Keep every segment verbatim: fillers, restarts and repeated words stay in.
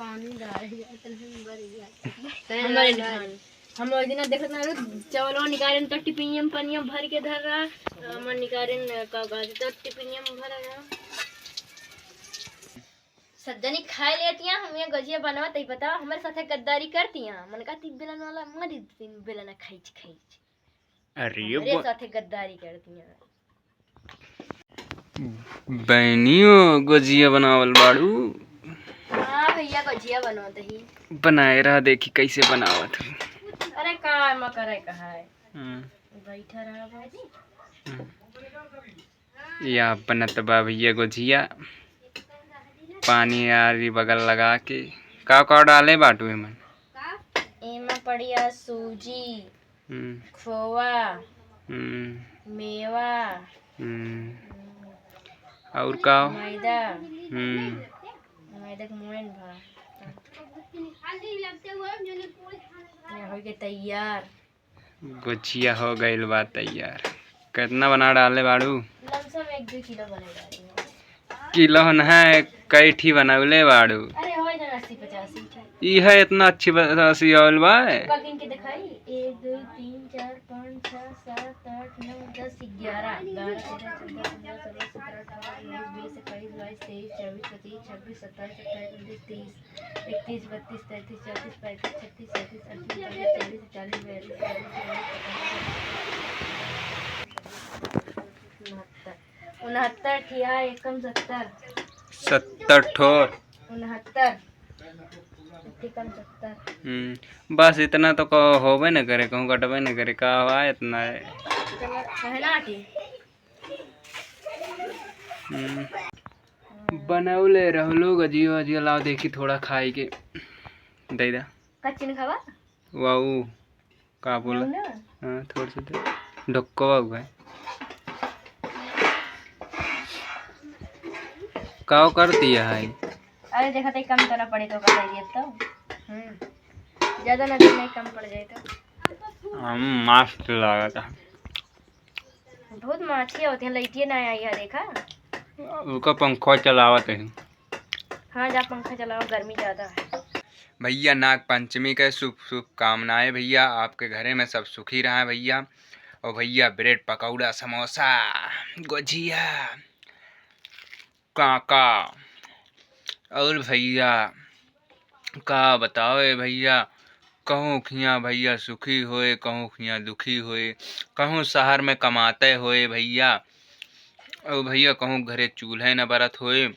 पानी डाल दिया, तो हम भर गया। हम भर गया। हम ओइ दिना देखत ना रहू, चावलवा निकारेन तो टिपिनिया में पनिया भर के धर रहा, हमर निकारेन का कहत तो टिपिनिया में भर रहा। सब जनी खाए लेतिया, हम ये गजिया बनवा तई बताओ, हमरे साथे गद्दारी करतिया। मन का ती बेलन वाला मारी, तीन बेलन खाइच खाइच। अरे हमरे बा- साथे गद्दारी करतिया। बहनियो गजिया बनावल बाड़ू। हाँ भैया, गजिया बनवत ही। बनाए रहा, देखी कैसे बनावत है। अरे का एमा करे का है? हाँ। बैठा रहा बाबू। हाँ। या बनत बा भैया गजिया, पानी आरी बगल लगा के। का का डाले बाटू एमन? एमा पड़िया सूजी, हम्म। खोवा, हम्म। मेवा, हम्म। और का? मैदा। हम्म। मैदा के मोइन भा। ये हो गए तैयार। गुजिया हो गइल बा तैयार। कितना बना डाले बाड़ू? लमसम एक दो किलो बना डाली हूँ। किलो न है, कई ठी बनवले बाड़ू? अरे, हो जाए अस्सी पचासी ठी। ई है इतना अच्छी ब-, अस्सी आयल बा। पकिन के दिखाई, एक, दो, तीन, चार, पाँच, छः, सात, आठ, नौ, दस, ग्यारह, बारह, तेरह, चौदह, पन्द्रह, सोलह, सत्रह, अठारह, उन्नीस, बीस, इक्कीस, बाईस, तेईस, चौबीस, पच्चीस, छब्बीस, सत्ताईस, अट्ठाईस, उनतीस, तीस, इकतीस, बत्तीस, तैंतीस, चौंतीस, पैंतीस, छत्तीस, सैंतीस, अड़तीस, उनतालीस, चालीस, बयालीस, तिरालीस, चौवालीस, पैंतालीस, उनहत्तर ठिया, एकम सत्तर। सत्तर ठो। उनहत्तर। एकम सत्तर। हम्म, बस इतना तो को होबे न करे, कहूँ घटबे न करे, का हुआ इतना है? इतना है ना आटी? हम्म। बनौले रहलो गजियो, गजियो लाओ देखी थोड़ा खाई के दे दा। कच्ची न खावा? वाऊ, का बोला? ना। हाँ, थोड़ा सा दे। ढक्कवा हुआ है। का करती है? अरे देखा तो कम तो ना पड़े तो बता दिए तो। हम्म। ज्यादा ना देना, कम पड़ जाए तो। हम मस्त लागत है। बहुत माछी होती है, लाइटिए ना आई है, देखा? उसका पंखा चलावत है। हाँ, जा पंखा चलाओ, गर्मी ज्यादा है। भैया, नाग पंचमी के शुभ शुभकामनाएं भैया, आपके घरे में सब सुखी रहें भैया। और भैया, ब्रेड पकौड़ा, समोसा, गुजिया, काका। और भैया, का बताओ ए भैया, कहूँ खिया भैया सुखी होए, कहूँ खिया दुखी होए, कहूँ शहर में कमाते होए भैया, और भैया कहूँ घरे चूल्हे न बरत होए।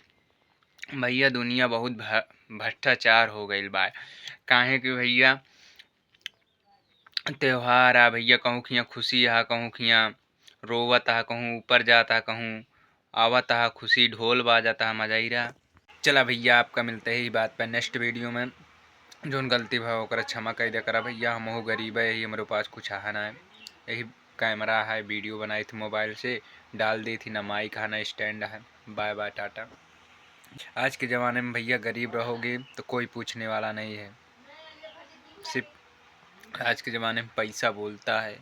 भैया दुनिया बहुत भ-, भ्रष्टाचार हो गइल बा। काहे कि भैया त्योहार आ भैया, कहूँ खिया खुशी आ, कहूँ खिया रोवत आ, कहूँ ऊपर जात आ, कहूँ आवत आ, खुशी ढोल बाजत आ, मजाइरा। चला भैया, आपका मिलते ही बात पे नेक्स्ट वीडियो में। जोन गलती भा ओकरा क्षमा कर दे करा भैया, हमहू गरीब है, यही हमरे पास कुछ आहा ना है, यही कैमरा है, वीडियो बनाई थी मोबाइल से, डाल दी थी, ना माइक है ना स्टैंड है। Bye bye, tata. आज के ज़माने में भैया गरीब रहोगे तो कोई पूछने वाला नहीं है, सिर्फ आज के ज़माने में पैसा बोलता है।